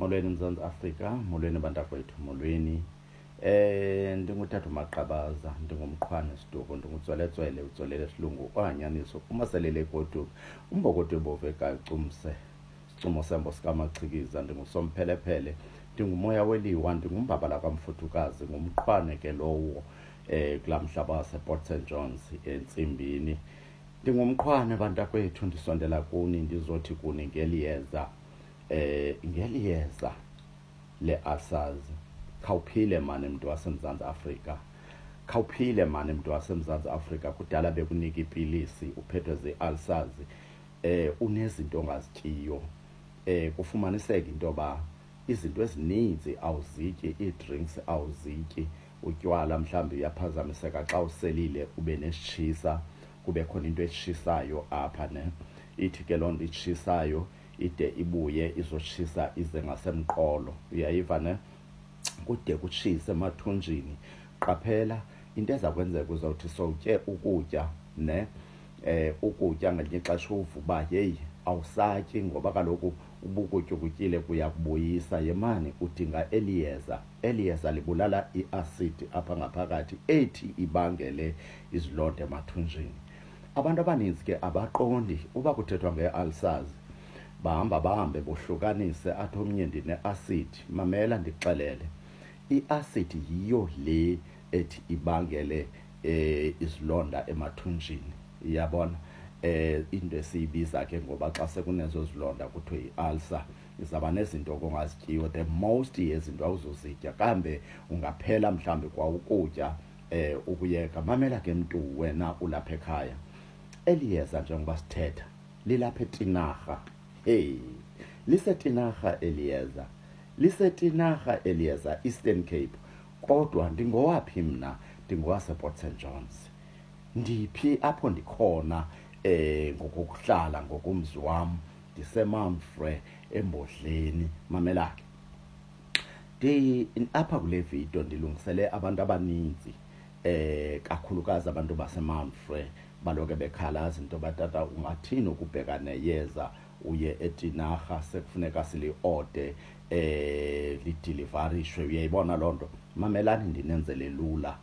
Molweni Mzantsi Afrika, molweni bantakwethu, molweni. Ndingutata uMaqabaza, ndingumqhwane siduko, ndingutsweletswele, utswelele silungu, ohanyaniso, umaselele egoduka, umbokodo ebovu egacumse, sicumo sembo sikamachikiza, ndingusompheelephele, ndingumoya weliwa, ndingumbabala kamfuthukazi, ngumqhwane ke lowo kulaa mhlaba wasePort St Johns eNtsimbini. Ndingumqhwane bantakwethu, ndisondela kuni ndizothi kuni ngeliyeza ngeliyeza le-ulcers. Khawuphile mani mntu waseMzantsi Afrika, khawuphile mani mntu waseMzantsi Afrika. Kudala bekunika ipilisi uphethwe zii-ulcers, unezinto ongazityiyo, kufumaniseka into yoba izinto ezininzi awuzityi, ii-drinks awuzityi, utywala mhlawumbi uyaphazamiseka xa uselile ube nesitshisa, kube khona into etshisayo apha ne ithi ke loo nto itshisayo ide ibuye izotshisa ize ngasemqolo, uyayiva ne, kude kutshise emathunjini. Qaphela into eza kwenzeka, uzawuthi sowutye ukutya ne ukutya ngelinye ixesha uva uba heyi awusatyi ngoba kaloku ubukutya ukutyile kuyakubuyisa. Yemani, udinga eliyeza. Eliyeza libulala iasidi apha ngaphakathi ethi ibangele izilonda emathunjini. Abantu abaninzi ke abaqondi uba kuthethwa ngee-ulcers, bahamba bahambe bohlukanise, athi omnye ndine-acid. Mamela ndikuxelele, i-acid yiyo le ethi ibangele izilonda emathunjini, iyabona, into esiyibiza ke ngoba xa sekunezo zilonda kuthiwe yi-ulcer. Izawuba nezinto ongazityiyo, the most yezinto awuzozitya, kambe ungaphela mhlawumbi kwa ukutya ukuyeka. Mamela ke mntu wena ulapha ekhaya, eliyeza njengoba sithetha lilapha eTinarha. Hey, liseTinarha eliyeza, liseTinarha eliyeza, Eastern Cape. Kodwa ndingowaphi mna? NdingowasePort St Johns. Ndiphi apho ndikhona ngokokuhlala ngokomzi wam? NdiseMamfre eMbodleni. Mamela ke, apha kule video ndilungisele abantu abaninzi, kakhulukazi abantu baseMamfre, baloke bekhalaza into batata ungathini ukubheka neyeza uye eTinarha, sekufuneka sili-ode lidilivarishwe. Uyayibona loo nto? Mamelani ndinenzele lula.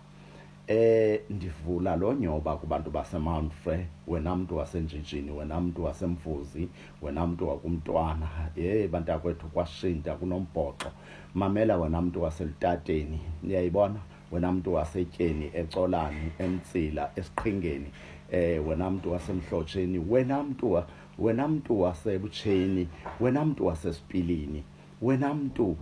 Ndivula lo nyoba kubantu baseMount Frere, wena mntu wasenjinjini, wena mntu wasemfuzi, wena mntu wakumntwana, hey bantakwethu kwashinda kunombhoxo. Mamela wena mntu waselutateni, uyayibona, wena mntu wasetyeni, ecolani, emtsila, esiqhingeni, wena mntu wasemhlotsheni, wena mntu wasebutsheni, wena mntu wasesipilini, wena mntu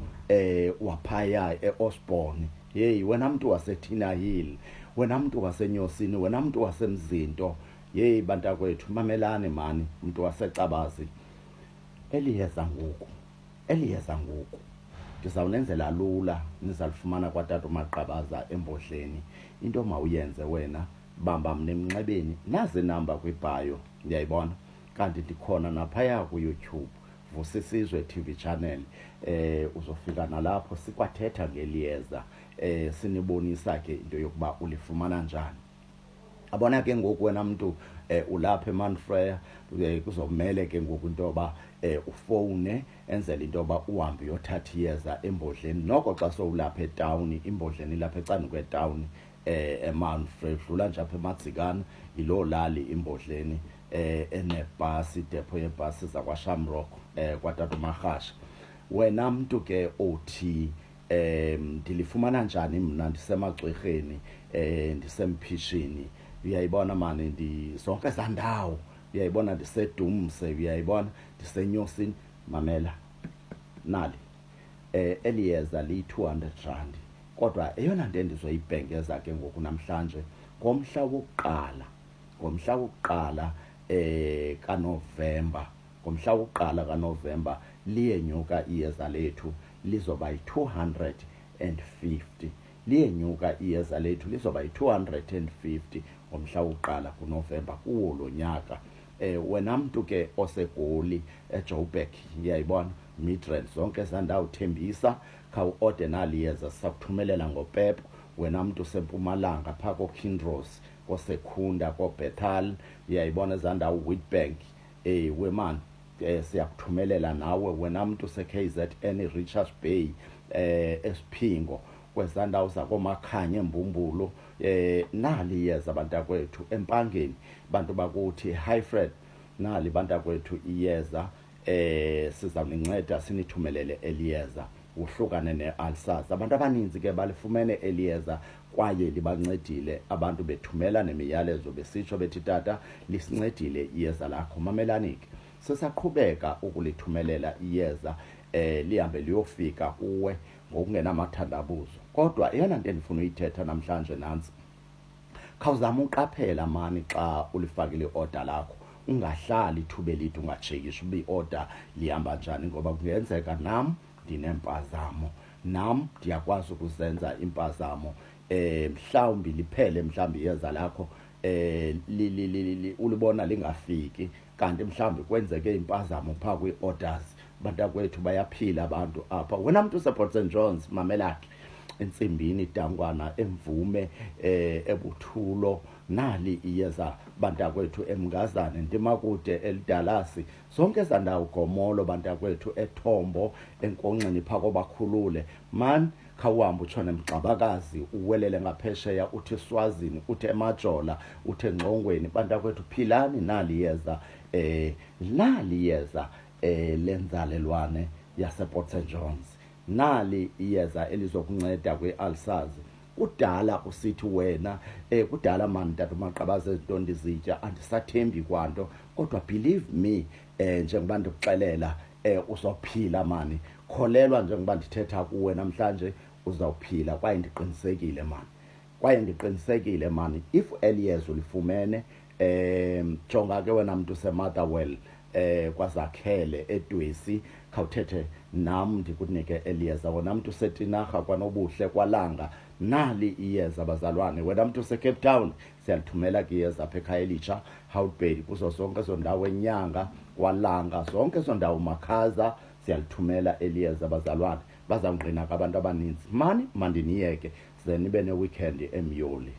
waphaya eOsborne, hey wena mntu waseTina Hill, wena mntu waseNyosini, wena mntu wasemzinto, hey bantakwethu mamelani mani, mntu wasecabazi, eliyeza ngoku, eliyeza ngoku ndizawunenzela lula, nizalifumana kwatata uMaqabaza eMbodleni. Into mawuyenze wena, bamba mna emnxebeni, nazi inamba kwibhayo, ndiyayibona, kanti ndikhona naphaya kuYouTube, Vusisizwe TV channel, uzofika nalapho sikwathetha ngeliyeza, sinibonisa ke into yokuba ulifumana njani. Abona ke ngoku wena mntu ulapha eMount Frere, kuzomele ke ngoku into yoba ufowune enzele into yoba uhambe uyothatha iyeza eMbodleni. Noko xa sowulapha etawuni, iMbodleni ilapha ecaleni kwetawuni, eMount Frere, udlula nje apha eMadzikana, yiloo lali iMbodleni, enebhasi, idepho yebhasi zakwaShamrock, kwatata uMarhasha. Wena mntu ke othi ndilifumana njani mna, ndisemagcwerheni, ndisemphishini, uyayibona mani, ndi zonke ezaa ndawo, uyayibona, ndisedumse, uyayibona, ndisenyosini. Mamela nali eliyeza liyi-200 rand. Kodwa eyona nto endizoyibhengeza ke ngoku namhlanje, ngomhla wokuqala kaNovemba, ngomhla wokuqala kaNovemba liyenyuka iyeza lethu, lizoba yi-250. Liyenyuka iyeza lethu, lizoba yi-250 ngomhla wokuqala kuNovemba kuwo lo nyaka. Wena mntu ke oseGoli, eJoburg, uyayibona, Midrand, zonke ezaa ndawo, thembisa, khawuode nali yeza, sisakuthumelela ngoPep. Wena mntu useMpumalanga, phaa koKindros, koSekhunda, koBethal, uyayibona ezaa ndawo, Witbank, wemani, Siyakuthumelela nawe wena mntu se-KZN, Richards Bay, eSiphingo, kwezaa ndawo zakoMakhanya, eMbumbulu. Nali iyeza, bantakwethu, eMpangeni, bantu bakuthi, Highfred, nali, bantakwethu, iyeza. Sizawuninceda sinithumelele eliyeza, uhlukane ne-ulcers. Abantu abaninzi ke balifumene eliyeza kwaye libancedile. Abantu bethumela nemiyalezo besitsho bethi, "Tata, lisincedile iyeza lakho." Mamelani ke, sisaqhubeka ukulithumelela iyeza, lihambe liyofika kuwe ngokungenamathandabuzo. Kodwa eyona nto endifuna uyithetha namhlanje nantsi: khawuzama uqaphela mani xa ulifakile i-order lakho, ungahlali ithuba elide ungatshekishi uba i-order lihamba njani, ngoba kungenzeka nam ndineempazamo, nam ndiyakwazi ukuzenza impazamo. Mhlawumbi liphele, mhlawumbi iyeza lakho ulibona lingafiki, kanti mhlawumbi kwenzeke impazamo phaa kwii-orders. Bantakwethu, bayaphila abantu apha. Wena mntu usePort St Johns, mamelakhe, eNtsimbini, Dangwana, eMvume, eButhulo, nali iyeza, bantakwethu, eMngazane, Ndimakude, eLidalasi, zonke ezaa ndawo, Gomolo, bantakwethu, eThombo, eNkonxeni, phaa koBakhulule. Man, khawuhambe utshone Mgxabakazi, uwelele ngaphesheya, uthi Swazini, uthi eMajola, uthi eNgcongweni. Bantakwethu, philani, nali iyeza, nali iyeza lenzalelwane yasePort St Johns. Nali iyeza elizokunceda kwi-ulcers. Kudala usithi wena, kudala mani, tata uMaqabaza, ezinto ndizitya, andisathembi kwanto. Kodwa believe me, njengoba ndikuxelela, uzophila mani. Kholelwa njengoba ndithetha kuwe namhlanje, uzawuphila. Kwaye ndiqinisekile mani, kwaye ndiqinisekile mani, if eliyeza ulifumene. Jonga ke, wena mntu useMotherwell, kwaZakhele, eDwesi, khawuthethe nam ndikunike eliyeza. Wena mntu useTinarha, kwaNobuhle, kwaLanga, nali iyeza, bazalwane. Wena mntu useCape Town, siyalithumela ke iyeza apha eKhayelitsha, Hout Bay, kuzo zonke ezo ndawo, eNyanga, kwaLanga, zonke ezo ndawo, Makhaza, siyalithumela eliyeza, bazalwane. Bazawungqina ke abantu abaninzi mani. Mandiniyeke ze nibe ne-weekend emyoli.